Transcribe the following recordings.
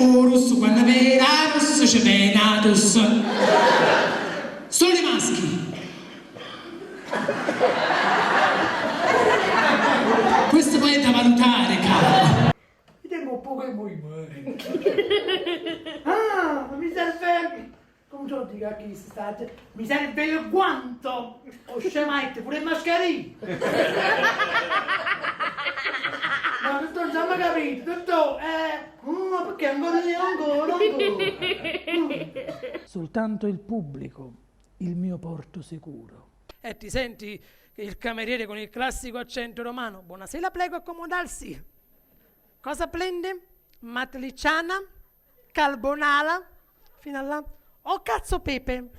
'O russo quanno vede 'a rossa ce vene 'a tosse. Solo i maschi. Questo poi è da valutare, caro. Io tengo 'o poco 'e movimento. Ah, mi serve, come ce lo dico a chi sta, mi serve il guanto, 'o scemaitto, pure 'e mascherine. No, dottor, non abbiamo capito, dottor, ma perché ancora, ancora, ancora? Soltanto il pubblico, il mio porto sicuro. E ti senti il cameriere con il classico accento romano. Buonasera, prego accomodarsi. Cosa prende? Matriciana? Carbonara? Fino a là? O cazzo pepe?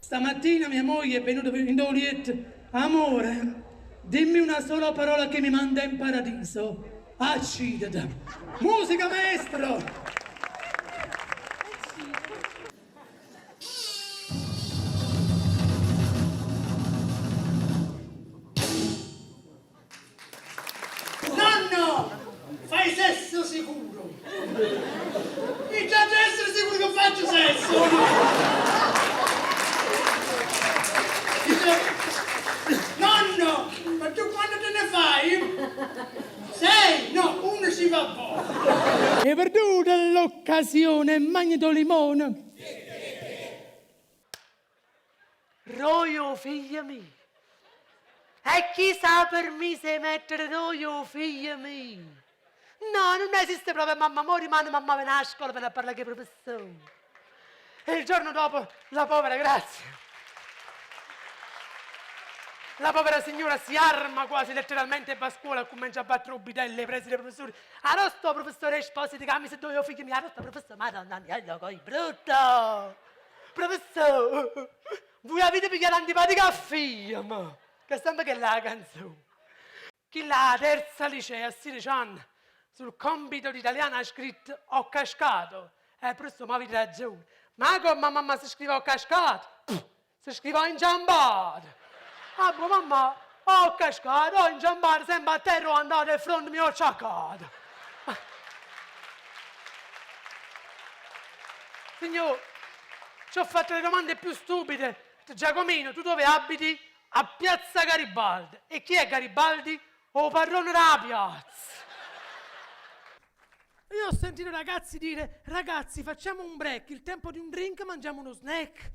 Stamattina mia moglie è venuta in 'o lietto. Amore, dimmi una sola parola che mi manda in paradiso. Accidete. Musica, maestro! Nonno, fai sesso sicuro. Io già devo essere sicuro che faccio sesso. Dice, nonno, ma tu quando te ne fai? Sei? No, uno si va poco. Hai perduto l'occasione, magnate 'o limone. Roje 'o figlio mio. E chi s'ha permiso 'e mettere roje 'o figlio mio? No, nun esiste proprio mamma, mo rimane mamma vene 'a scola vene a parlà cu 'e professori. E il giorno dopo la povera Grazia, la povera signora si arma quasi letteralmente e va a scuola e comincia a battere 'o bidello 'e preside 'e professori. Arò sta 'o professore Esposito che ha miso doje 'o figlio mio? Arò sta 'o professore? Madonna mia, lloco è brutto! Professò, vuje avite pigliato antipatica a figliemo, che è sempe chella 'a canzone. Chilla 'a terza liceo a 16 anni, sul compito d'italiano ha scritto ho cascato. Eh, professò, ma avite ragione. Ma comme mammà se scrive ho cascato? Se scrive ho inciampato. Ah, boh, mammà, ho cascato, ho inciampato, sempe a terra ho andato e fronte mi ho ciaccato. Signor, ci ho fatto le domande più stupide. Giacomino, tu dove abiti? A Piazza Garibaldi. E chi è Garibaldi? 'O padrone d' 'a piazza. Io ho sentito ragazzi dire, ragazzi facciamo un break, il tempo di un drink, mangiamo uno snack.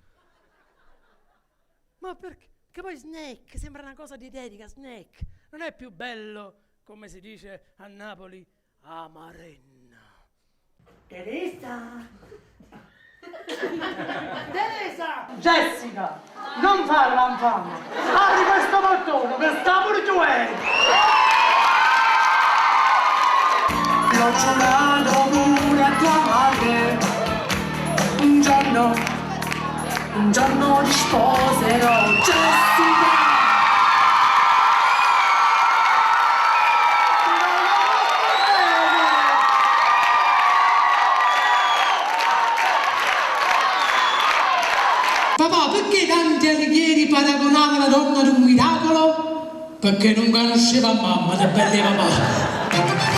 Ma perché? Che poi snack sembra una cosa dietetica, snack. Non è più bello, come si dice a Napoli, 'a marenna. Teresa! Teresa! Jessica, non fare la 'nfame! Apri questo portone che sta pure chiuvenno! L'ho giurato pure a tua madre, un giorno, un giorno ti sposerò, Jessica! Ti voglio molto bene! Papà, perché Dante Alighieri paragonava la donna ad un miracolo? Perché nun canusceva a mamma, da bella 'e papà.